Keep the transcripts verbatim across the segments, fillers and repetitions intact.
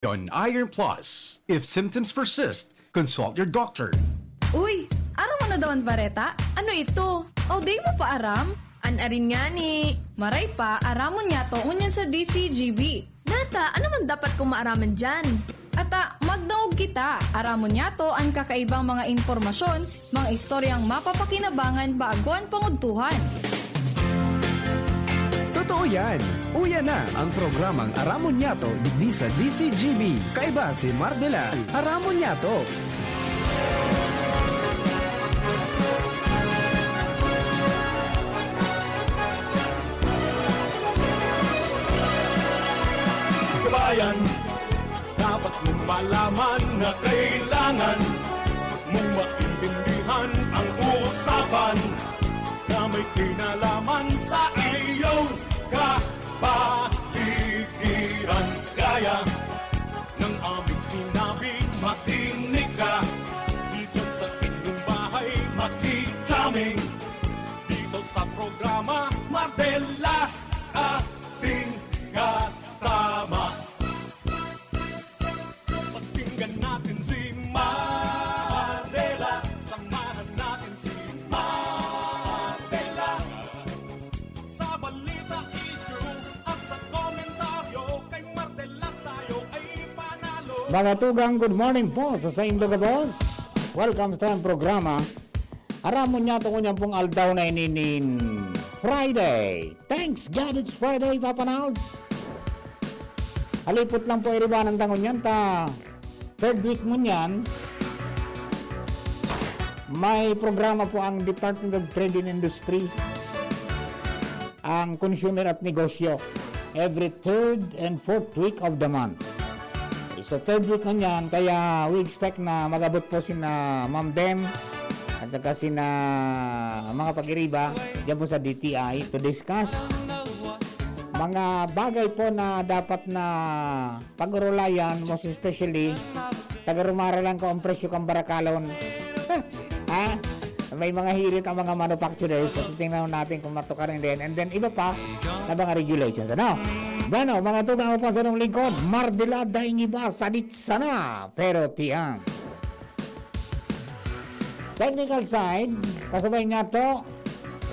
Iron Plus. If symptoms persist, consult your doctor. Uy, aram mo na daw an bareta? Ano ito? O, di mo pa aram? An arin ngani. Maray pa, aramon niyato ngunyan sa D C G B. Nata, ano man dapat kong maaraman diyan? Ata, magdangog kita. Aramon niyato an kakaibang mga impormasyon, mga istoryang mapapakinabangan bago an pangudtuhan. Totoo yan! Uya na ang programang Aramon Niyato digdi sa D C G B. Kaiba si Mardela. Aramon Niyato! Kabayan, dapat mong malaman na kailangan mong maintindihan ang usapan na may kinalaman sa iyong kapaligiran. Kaya ng aming sinabi, makinig ka. Dito sa inyong bahay, makikaming. Dito sa programa, Mardela, ating kasama. Pakinggan natin si Mardela. Samahan natin si Mardela. Sa balita, issue, at sa komentaryo, kay Mardela tayo ay panalo. Mga tugang, good morning po sa saindong gabos. Welcome sa programa. Aramon niyato ngunyan pong aldaw na ini nin Friday. Thanks God it's Friday, Papa Nald. Halipot lang po, iribanan ta ngunyan ta third week ngunyan. May programa po ang Department of Trade and Industry, ang Consumer at Negosyo, every third and fourth week of the month. So, third week ngunyan, kaya we expect na mag-abot po sina Ma'am Dem at saka sina mga pag-iriba diyan po sa D T I to discuss mga bagay po na dapat na pag-urulayan, most especially, taga Rumara lang ko ang presyo kang barakalon. Ha? May mga hirit ang mga manufacturers. So, titingnan natin kung matukarin din. And then, iba pa na mga regulations. Ano? Bueno, mga tugang, ako po sa inyong lingkod, Mardela, daing iba, sadit sana, pero tiang. Technical side, kasabay niyato,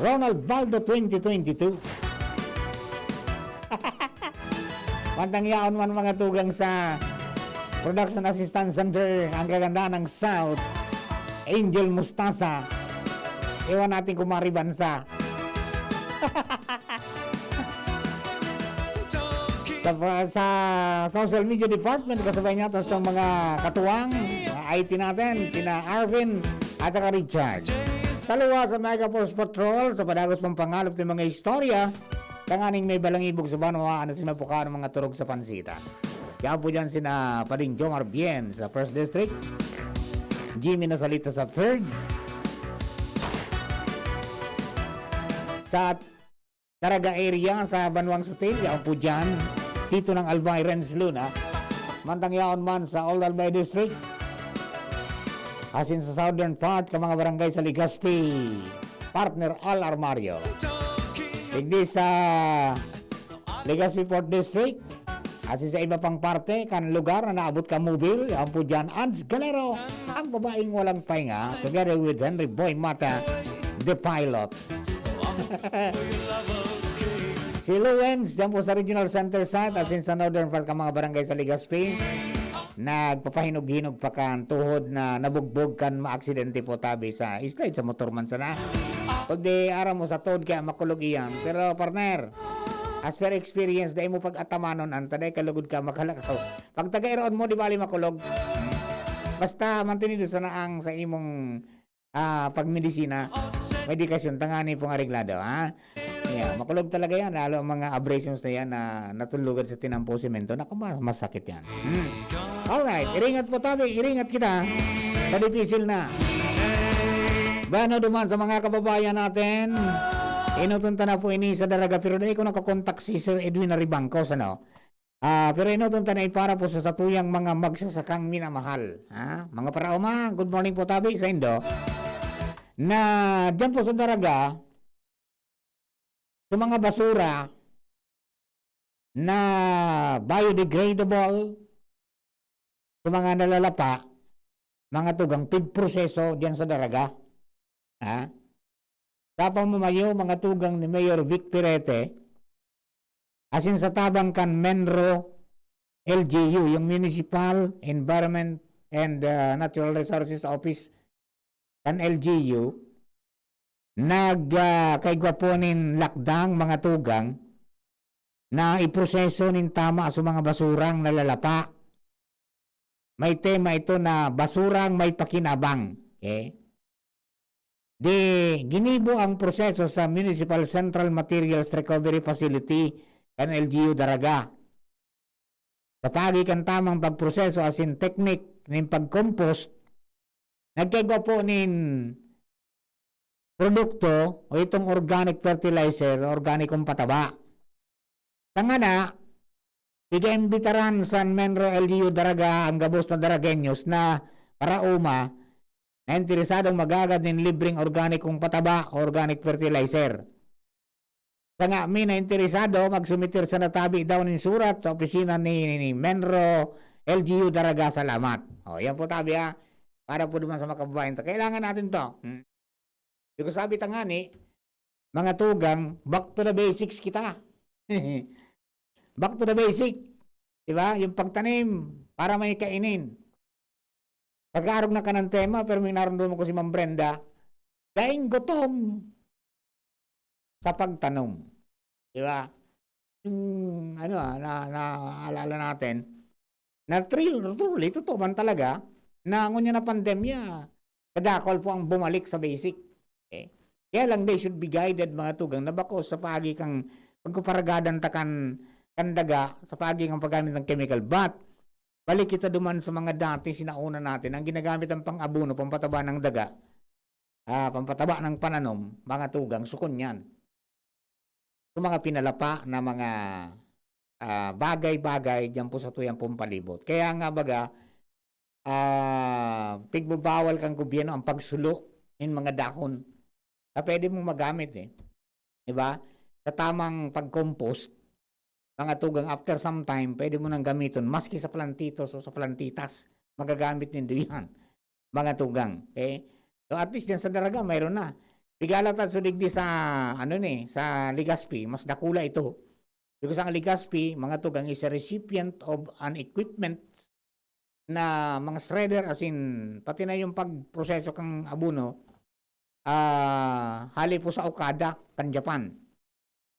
Ronald Baldo twenty twenty-two. Mantang yaon man, mga tugang, sa Production Assistance Center, ang kagandahan ng South, Angel Mustasa. Iwan natin kung maribansa. Sa, sa social media department, kasabay niyato sa mga katuwang, ah, I T natin, sina Arvin at saka Richard. Sa luwas sa Mega Force Patrol, sa padagos pang pangalop ng mga istorya, tanganing may balangibog sa banwa, ano sinapukaan ng mga turog sa pansita. Kaya po dyan sina Pading Jomar Bien sa First District, Jimmy Nasalita sa Third, sa Caraga area sa Banwang Sutil, yaon po dyan. Tito ng Albay, Renz Luna. Mantang yaon man sa Old Albay District. Asin sa southern part, ka mga barangay sa Legazpi, partner Al Armario. Digdi sa Legazpi Fourth District, asin sa iba pang parte kan lugar na naabot ka mobil, yaon po dyan, Ans Galero, ang babaeng walang pahinga, together with Henry Boy Mata, the pilot. Si Luwens, dyan po sa Regional Center Site, asin sa Northern Part, ka mga barangay sa Legazpi, nagpapahinog-hinog pa kan tuhod na nabugbog kan maaksidente po tabi sa slide sa motor man sana. Kundi aram mo sa tuhod kaya makulog iyan. Pero, partner, as per experience, dai mo pag-atamanon an taday kalugod ka makalakaw. Pag taga-iroon mo, di bali makulog. Basta mantinido sana ang sa imong, ah, pagmedisina, medikasyon, tangani pong areglado, ha? Yeah, makulog talaga yan, lalo ang mga abrasions na yan na natulugan sa tinampo semento. Naku, mas-, masakit yan. Hmm. Alright, iringat po tabi, iringat kita. Sa dipisil na. Bueno, duman sa mga kababayan natin, inuton ta na po ini sa Daraga, pero dai ko nakakontak si Sir Edwin Aribangcos, ano? Ah, pero inuton ta na para po sa satuyang mga magsasakang minamahal. Ha? Mga paraoma, good morning po tabi sa indo. Na diyan po sa Daraga, sa mga basura na biodegradable, Sa mga nalalapa, mga tugang, pigproseso diyan sa Daraga. Ha? Sa pamamayo, mga tugang, ni Mayor Vic Perete, asin sa tabang kan MENRO L G U, yung Municipal Environment and, ah, Natural Resources Office kan L G U, nag, ah, kaigwa po nin lakdang, mga tugang, na iproseso nin tama sa mga basurang nalalapa. May tema ito na basurang may pakinabang. Okay? Di, ginibo ang proseso sa Municipal Central Materials Recovery Facility kan L G U Daraga. Sa paagi kan tamang pagproseso asin teknik nin pag-compost, nagkaigwa po nin produkto o itong organic fertilizer, organikong pataba. Tangana, igaimbitaran san MENRO L G U Daraga ang gabos na Daragueños na paraoma na interesadong magagad nin libreng organikong pataba o organic fertilizer. Sa nga mi na interesado, magsumiter sa natabi daw nin surat sa opisina ni, ni, ni MENRO L G U Daraga. Salamat. O, yan po tabi ha. Para po naman sa makababayan. Kailangan natin to. Hmm. Di ko sabi tangani, mga tugang, back to the basics kita. Back to the basic. Di ba? Yung pagtanim para may kainin. Pagkaarog na ka ng tema, pero may narumduman ko si Ma'am Brenda, daing gutom sa pagtanom. Di ba? Yung, ano, ah, na, naalala natin, na thrill, truly, totoo man talaga, na ngunyan na pandemya, kadakol po ang bumalik sa basic. Okay? Kaya lang, they should be guided, mga tugang, na bako sa paagi kang pagkuparagadan ta kan, kan daga, sa paagi kang paggamit ng chemical. But, balik kita duman sa mga dati, sinauna natin, ang ginagamit ang pang-abono, pampataba ng daga, ah, pampataba ng pananom, mga tugang, sukon yan. Yung mga pinalapa na mga, ah, bagay-bagay diyan po sa tuyang pong palibot. Kaya nga baga, ah, pigbabawal kang gobyerno ang pagsulo nin mga dahon na pwede mong magamit, eh. Di ba? Sa tamang pag-compost, mga tugang, after some time, pwede mo nang gamiton, maski sa plantitos o sa plantitas, magagamit nindo yan, mga tugang. Okay? So, at least dyan sa Daraga, mayroon na. Pigala ta, so, digdi sa, ano ni, sa Legazpi, mas dakula ito. Because ang Legazpi, mga tugang, is a recipient of an equipment na mga shredder, as in, pati na yung pagproseso kang abono, ah, hali po sa Okada, kan Japan.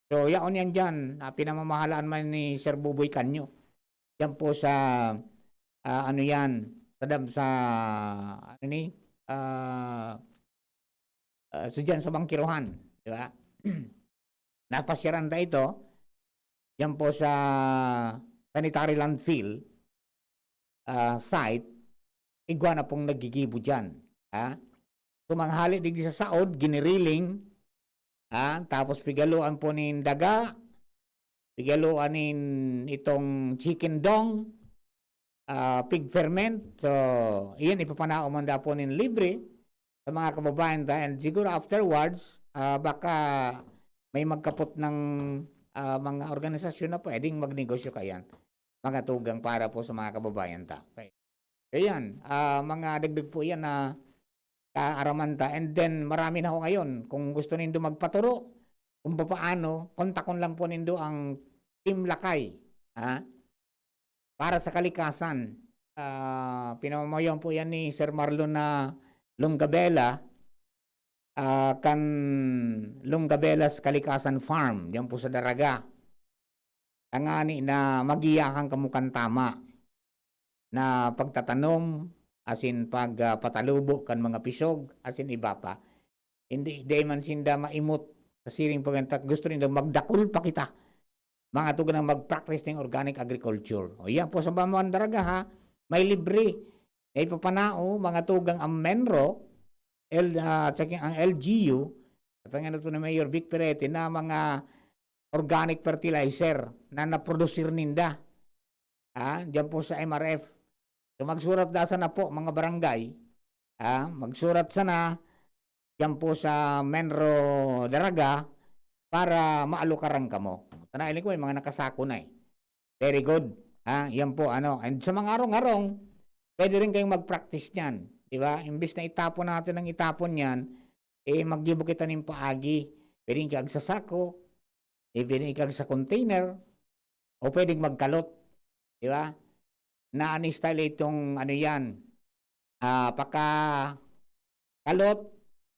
So, yaon yan dyan, ah, pinamamahalaan man ni Sir Buboy Canyo. Yan po sa, ah, ano yan, sa dam-, sa, ano ni, ah, ah, so dyan sa Bangkirohan, di ba? Napasyaran ta ito, yan po sa sanitary landfill, ah, site, igwa na pong naggigibo dyan, ha? So, mga hali digdi sa saod, giniriling, ha? Tapos pigaluan po nin daga, pigaluan nin itong chicken dung, ah, pig ferment. So, iyan, ipapanao man daw po nin libre sa mga kababayan ta. And siguro afterwards, ah, baka may magkapot ng, ah, mga organisasyon na pwedeng magnegosyo kayan, mga tugang, para po sa mga kababayan ta. Okay. Ayan, ah, mga dagdag po yan na kaaraman ta. And then, marami na ho ngayon. Kung gusto nindo magpaturo kung papaano, kontakon lang po nindo ang Team Lakay, ha? Para sa kalikasan, ah, pinamamayoan po yan ni Sir Marlon na Longabela, ah, kan Longabela's Kalikasan Farm, diyan po sa Daraga. Tangani na magiyahan kamo kan tama na pagtatanom, asin pag, ah, patalubo kan mga pisog, asin iba pa. Hindi, di man sinda maimot sa siring paganta, gusto ninda magdakul pa kita. Mga tugang na mag-practice ning organic agriculture. O, yan po sa Bamban Daraga, ha? May libre. May papanao, mga tugang, ang MENRO, L-, ah, at saka ang L G U, at ang ano to ni Mayor Vic Perete, na mga organic fertilizer na naprodusir ninda, ah, diyan po sa M R F. So, magsurat da sana po, mga barangay, ah, magsurat sana diyan po sa MENRO Daraga para maalukaran kamo. Tana, iling ko, may mga nakasako na, eh. Very good. Ha? Yan po, ano. And sa mga arong-arong, Pwede rin kayong mag-practice niyan, di ba? Imbis na itapon natin ang itapon niyan, eh, maggibo kita nin paagi. Pwede ikag sa sako, eh, pwede ikag sa container, o pwedeng magkalot, di ba? Na ano style itong ano yan, ah, paka kalot,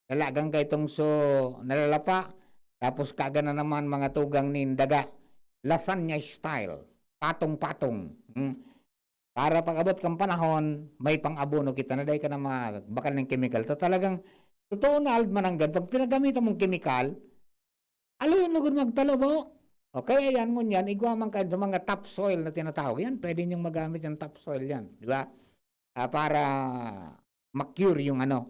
lalagan ka itong so, nalalapa, tapos kaga na naman mga tugang nin daga. Lasagna style, patong-patong. Mm. Para pag-abot kan panahon, may pang-abono kita na dai ka na magbakal nin kemikal. Ta talagang, totoo na, Aldman, nanggad, pag pinagamitan mong kemikal, alon lugod magtalo, bo. O kaya yan, ngunyan, igwa man kayo sa mga topsoil na tinatawag. Yan, pwede niyong magamit yung topsoil yan, di ba? Ah, para ma-cure yung ano,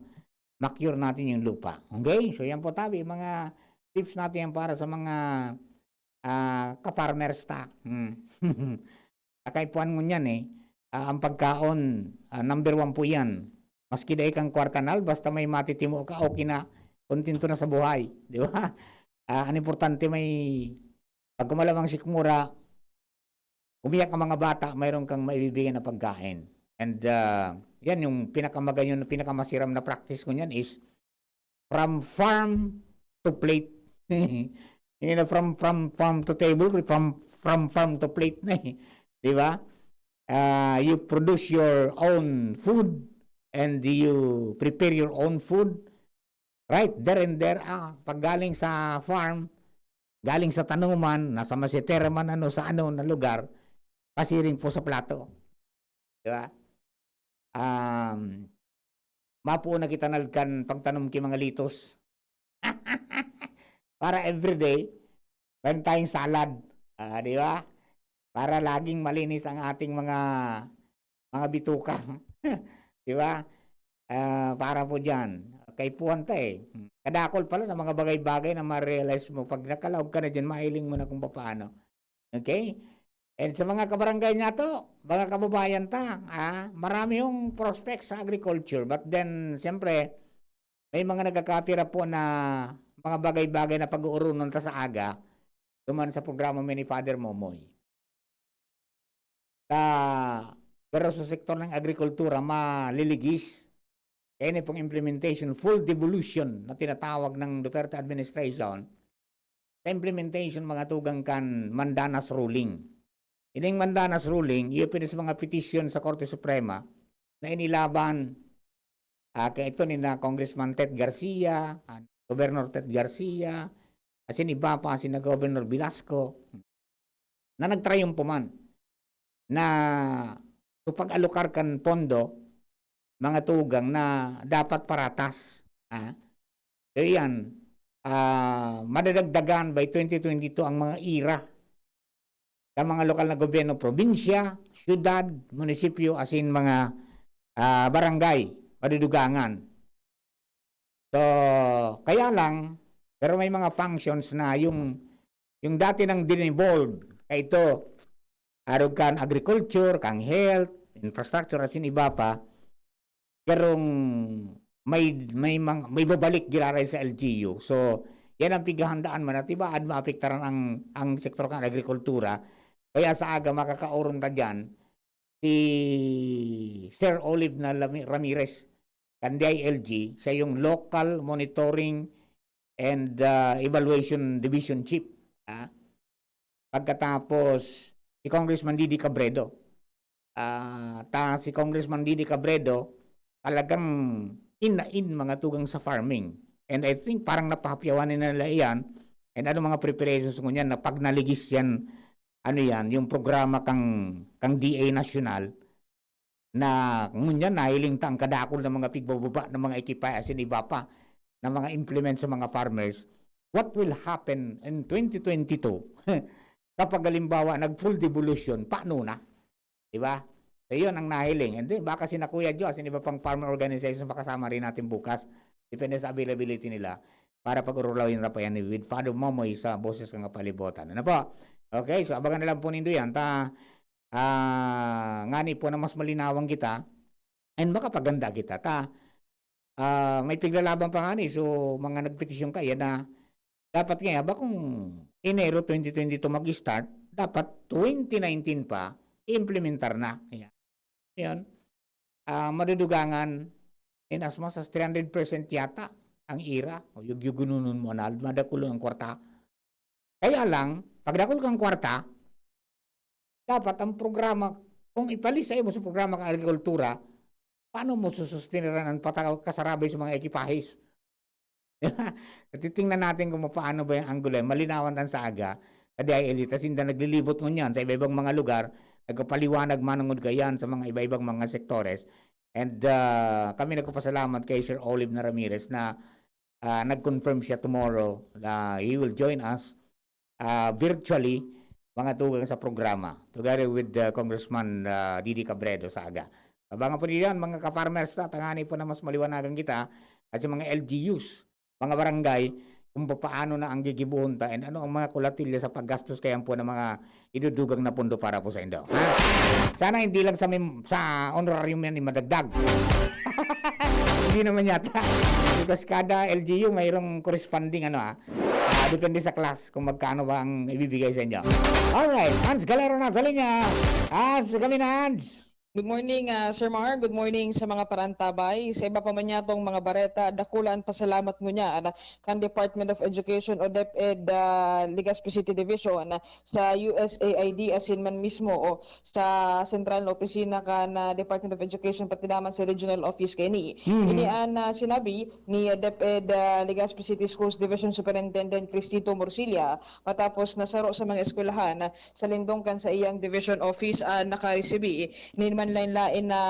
ma-cure natin yung lupa. Okay? So, yan po, tabi, mga tips natin yan para sa mga, ah, ka-farmers ta. Hmm. Akaipuhan ngunyan eh, ah, ang pagkaon, ah, number one po yan. Maski dai kang kwarta nal, basta may matitimo ka, okay na, kontento na sa buhay, di ba? Ah, ang importante may, pag kumalamang sikmura, umiyak ang mga bata, mayroon kang maibibigay na pagkain. And, ah, yan yung pinakamagayon, pinakamasiram na practice ko niyan is from farm to plate. Hindi na from, from farm to table, from, from farm to plate na eh. Di ba? Ah, you produce your own food and you prepare your own food right there and there. Ah, pag galing sa farm, galing sa tanuman, nasa masetera man, ano, sa ano na lugar, pasiring po sa plato. Di ba? Um, mapuon na kita nalkan pagtanom ki mga litos. Para everyday, meron tayong salad. Ah, di ba? Para laging malinis ang ating mga, mga bituka. Di ba? Ah, para po dyan. Kaipuhan ta eh. Kadakol pala ng mga bagay-bagay na ma-realize mo. Pag nakalaog ka na dyan, mahiling mo na kung paano. Okay? And sa mga kabarangay nato, mga kababayan ta, ah, marami hong prospects sa agriculture. But then, siyempre, may mga nagkakapira po na mga bagay-bagay na pag-uurunan ta sa aga, duman sa programa mi ni Father Momoy. Sa, pero sa sektor ng agrikultura, maliligis. Kaya ini pong implementation, full devolution na tinatawag ng Duterte administration, sa implementation, mga tugang, kan Mandanas ruling. Ining Mandanas ruling, iyo pini sa mga petisyon sa Korte Suprema na inilaban, ah, kay ito ni na Congressman Tet Garcia, ah, Governor Tet Garcia, asin iba pa, si na Governor Velasco, na nagtrayumpo man na so pag-alokar kan pondo, mga tugang, na dapat paratas. Ah. So, iyan, ah, madadagdagan by twenty twenty-two ang mga ira sa mga lokal na gobyerno, probinsya, syudad, munisipyo, asin mga, ah, barangay, madudugangan. So, kaya lang, pero may mga functions na yung, yung dati nang dinevolve, kay ito, arog kan agriculture, kan health, infrastructure, asin iba pa, karong may, may mang-, may babalik giraray sa L G U. So, yan ang pighahandaan man, at iba, ad maapektaran ang, ang sektor kan agrikultura. Kaya sa aga, makakaoron ta dyan, si Sir Olive na Lami-, Ramirez, kan D I L G, siya yung Local Monitoring and, ah, Evaluation Division Chief, ah. Pagkatapos, si Congressman Didi Cabredo. Ah, ta si Congressman Didi Cabredo, talagang in na in, mga tugang, sa farming. And I think parang napahapyawan na nila iyan. And ano mga preparations ngunyan na pag naligis yan, ano yan, yung programa kang, kang D A National, na ngunyan nahiling ta ang kadakul na mga pigbababa ng mga ekipa asin iba pa na mga implement sa mga farmers, what will happen in twenty twenty-two? Kapag halimbawa, nag-full devolution, paano na? Di ba? So, yun ang nahiling. And then, baka sina Kuya Joe, asin iba pang farmer organization, makasama rin natin bukas. Depende sa availability nila para pag-urulawin ra pa yan with Father Momoy sa Boses kan Kapalibutan. Ano po? Okay, so abangan na lang po nindo yan. Ta, ah, ngani po na mas malinawan kita and makapaganda kita. Ta, ah, may piglalaban pa ngani, so mga nagpetisyon kaya na dapat nga, ba kung Enero twenty twenty-two mag-start, dapat twenty nineteen pa, i-implementar na. Ayan. Ayan. ah, madudugangan in as much as three hundred percent yata ang ira. O, yugyugununon mo na, madakulon ang kwarta. Kaya lang, pag dakul kang kwarta, dapat ang programa, kung ipalis sa imo sa programa kan agrikultura, paano mo sususteneran ang pata-, kasarabay sa mga ekipahis? Titingnan natin kung paano ba yung anggulo yan. Malinawan tan sa aga, sa D I L G, tas sinda naglilibot ngunyan sa iba-ibang mga lugar, nagpapaliwanag manungod kaiyan sa mga iba-ibang mga sektores. And, ah, kami nagpapasalamat kay Sir Olive na Ramirez na, ah, nag-confirm siya tomorrow na he will join us, ah, virtually, mga tugang sa programa, together with, ah, Congressman, ah, Didi Cabredo sa aga. Abangan po niyo yan, mga ka-farmers, ta, tangani po na mas maliwanagan kita at sa mga L G Us, mga barangay, kung papaano na ang gigibohon ta and ano ang mga kulatilya sa paggastos kayan po ng mga idudugang na pondo para po sa indo. Ha? Sana hindi lang sa mem-, sa honorarium yan, madagdag. Hindi naman yata. Because kada L G U mayroong corresponding ano, ah, ah, depende sa class kung magkano ba ang ibibigay sa inyo. Alright, Hans Galero na sa linya. Hans, kami na, Hans. Good morning, ah, Sir Mar. Good morning sa mga parantabay. Sa iba pa man yatong mga bareta, dakula an pasalamat ngunyan kan Department of Education o DepEd, ah, Legazpi City Division, ah, sa U S A I D asin man mismo o sa sentral na opisina kan, ah, Department of Education pati naman sa regional office kaini. Mhm. Ini an, ah, sinabi ni, ah, DepEd, ah, Legazpi City Schools Division Superintendent Cristito Morcilla matapos nasaro sa mga eskwelahan, ah, sa lindong kan saiyang division office, ah, nakaresibi nin manlaen-laen na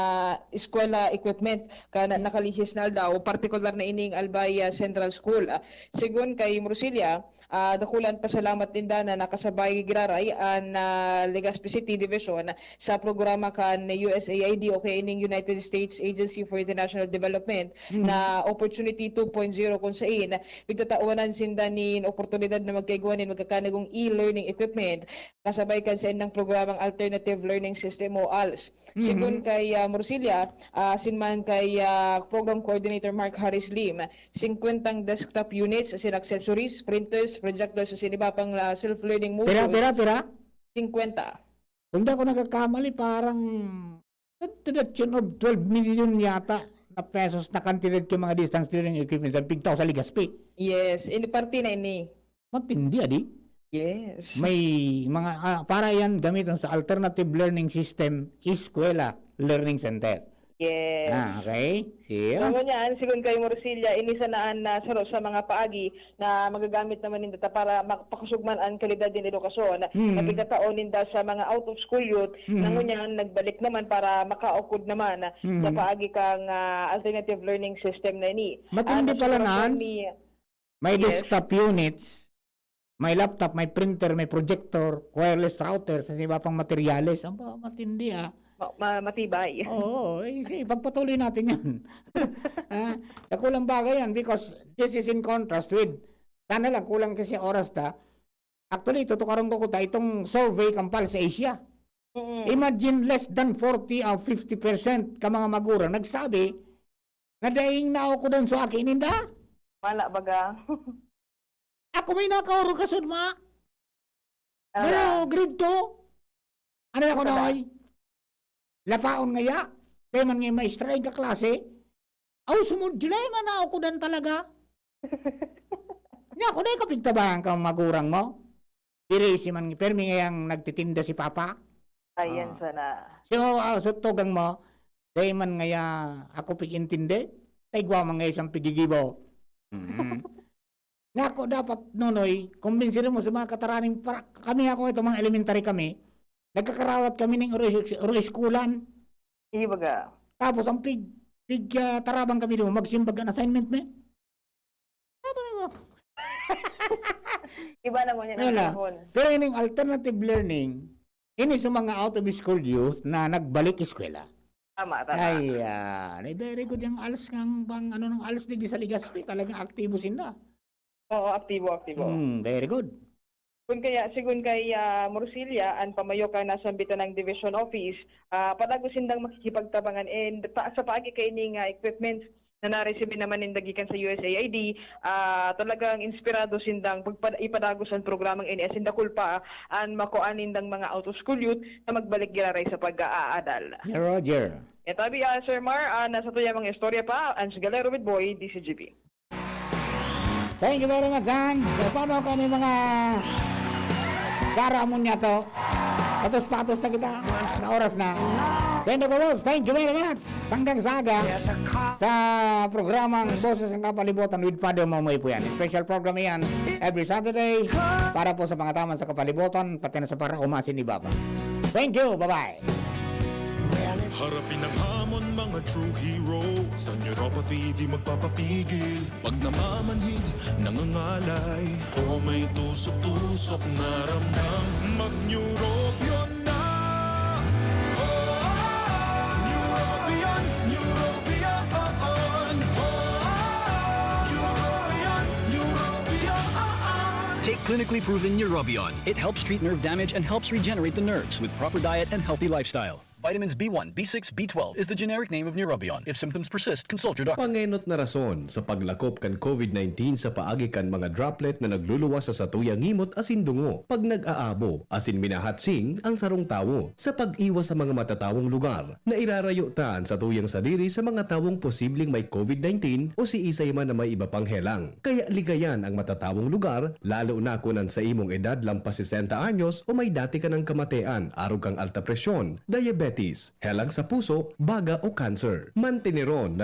eskwela equipment kan nakalihis na aldaw, partikular na ining Albay, ah, Central School. Ah, segun kay Morcilla, ah, dakula an pasalamat ninda na nakasabay giraray an, ah, Legazpi City Division sa programa kan U S A I D o kaya ining United States Agency for International Development Mhm. na Opportunity two point zero, kun sain pigtatawanan sinda nin oportunidad na magkaigwa nin magkakanigong e-learning equipment kasabay kan saindang programang Alternative Learning System o als. Mhm. Segun kay, ah, Morcilla, ah, asin man kay, ah, Program Coordinator Mark Harris Lim, singkwentang desktop units asin accessories, printers, projectors asin iba pang, ah, self-learning Pira, modules. Pira, pira? Singkwenta. Kung di ako nagkakamali, parang to the tune of twelve million yata na pesos na kantidad yung mga distance learning equipment sa pigtaw sa Legazpi. Yes, ini parte na ini. Matindi, adi? Yes. May mga, ah, para yan gamiton sa Alternative Learning System, Eskwela Learning Center. Yes. Ah, okay. Yeah. So, ngunyan, sigon kay Morcilla, ini sana an, ah, saro sa mga paagi na magagamit naman ninda ta para mapakosog man an kalidad nin edukasyon Mm. na pigkataon ninda sa mga out-of-school youth na Mm. ngunyan nagbalik naman para makaukod naman Mm. sa paagi kang, ah, alternative learning system na ini. Matindi Ah, pala, nasuportahan Nans. ni May Yes. desktop units, may laptop, may printer, may projector, wireless router, sa iba pang materyales. Ang ba, matindi, ah. Ma-, ma-, matibay. Oo, eh, sige, pagpatuloy natin yan. Ah, dakulang bagay yan because this is in contrast with, sana lang, kulang kasi oras ta. Actually, tutukaron ko kuta itong survey kan Pulse Asia. Mm. Imagine, less than forty or fifty percent ka mga magurang nagsabi na daing naukodan sa aki ninda. Wala baga. Ako may nakaurog ka sud, ma. Ala. Pero grade two, ano ako Ito na, ba? Oy? Lapaon ngaya, kaya man nga maestra, yung kaklase, aw, sumud, dilay man na ako dan talaga. Nga ako, dahil kapigtabangan ka ang magurang mo. Diri si man, permi ngayang nagtitinda si Papa. Ayan Ah. sana. So, ah, so, tugang mo, dahil man ngaya ako pig-intindi, taigwa man ngaya siyang pigigibo. Mm. Nga ako dapat, Nonoy, kumbinsirin mo sa mga kataraning para, kami ako, ito, mga elementary kami, nagkakarawat kami ng uro-, uro-, eskulan. Iyo baga. Tapos ang pig-, pig-, ah, tarabang kami doon, magsimbag an assignment, me. Tama na mo. Iba naman yan ang Wala. panahon. Pero ining alternative learning, ini sa mga out of school youth na nagbalik eskwela. Tama, tama. Ayan. Ay, very good yung als ng pang, ano, ng als digdi sa Legazpi. Talagang aktibo sinda. Oo, aktibo, aktibo. Hmm, very good. Kun kaya, sigon kay, ah, Morcilla, an pamayo kan nasambitan ng division office, ah, padago sindang makikipagtabangan and pa-, sa paagi kaining, ah, equipments, na naresibi naman ninda gikan sa U S A I D, ah, talagang inspirado sindang pagpad-, ipadagos an programang ini asin dakul pa an makuha nindang mga out of school youth na magbalik giraray sa pag-aadal. Ni Roger. Itabi, ah, Sir Mar, ah, nasa tuya mga istorya pa, Ans Galero with Boy, D C G B. Thank you very much, Hans. So, paano ka ni mga para mo niya to? Patos-patos na kita. Na oras na. Sendo ko, boss. Thank you very much. Hanggang sa aga. Sa programang Boses ng Kapalibutan with Father Momoy po yan. Special program yan. Every Saturday. Para po sa mga taman sa Kapalibutan, pati na sa para umasin iba pa. Thank you. Bye-bye. Harapin ang hamon, mga true hero. Sa neuropathy, di magpapapigil. Pag namamanhid, nangangalay, o may tusok-tusok na ramdam, mag-Neurobion na! Oh, Neurobion, Neurobion, oh, oh. Neurobion, Neurobion, Neurobion, oh, oh. Take clinically proven Neurobion. It helps treat nerve damage and helps regenerate the nerves with proper diet and healthy lifestyle. Vitamins B one, B six, B twelve is the generic name of Neurobion. If symptoms persist, consult your doctor. Pangenot na rason sa paglakop kan COVID nineteen sa paagi kan mga droplet na nagluluwas sa satuyang ngimot asin dungo pag nag-aabo asin minahatsing ang sarong tawo. Sa pag-iwas sa mga matatawong lugar, nairarayo ta an satuyang sadiri sa mga tawong posibleng may COVID nineteen o siisay man na may iba pang helang. Kaya ligayan ang matatawong lugar, lalo na kun an sa imong edad lampas sesenta anyos o may dati ka nang kamatean, arog kang alta presyon, diabetes, helang sa puso, baga o cancer. Manteneron na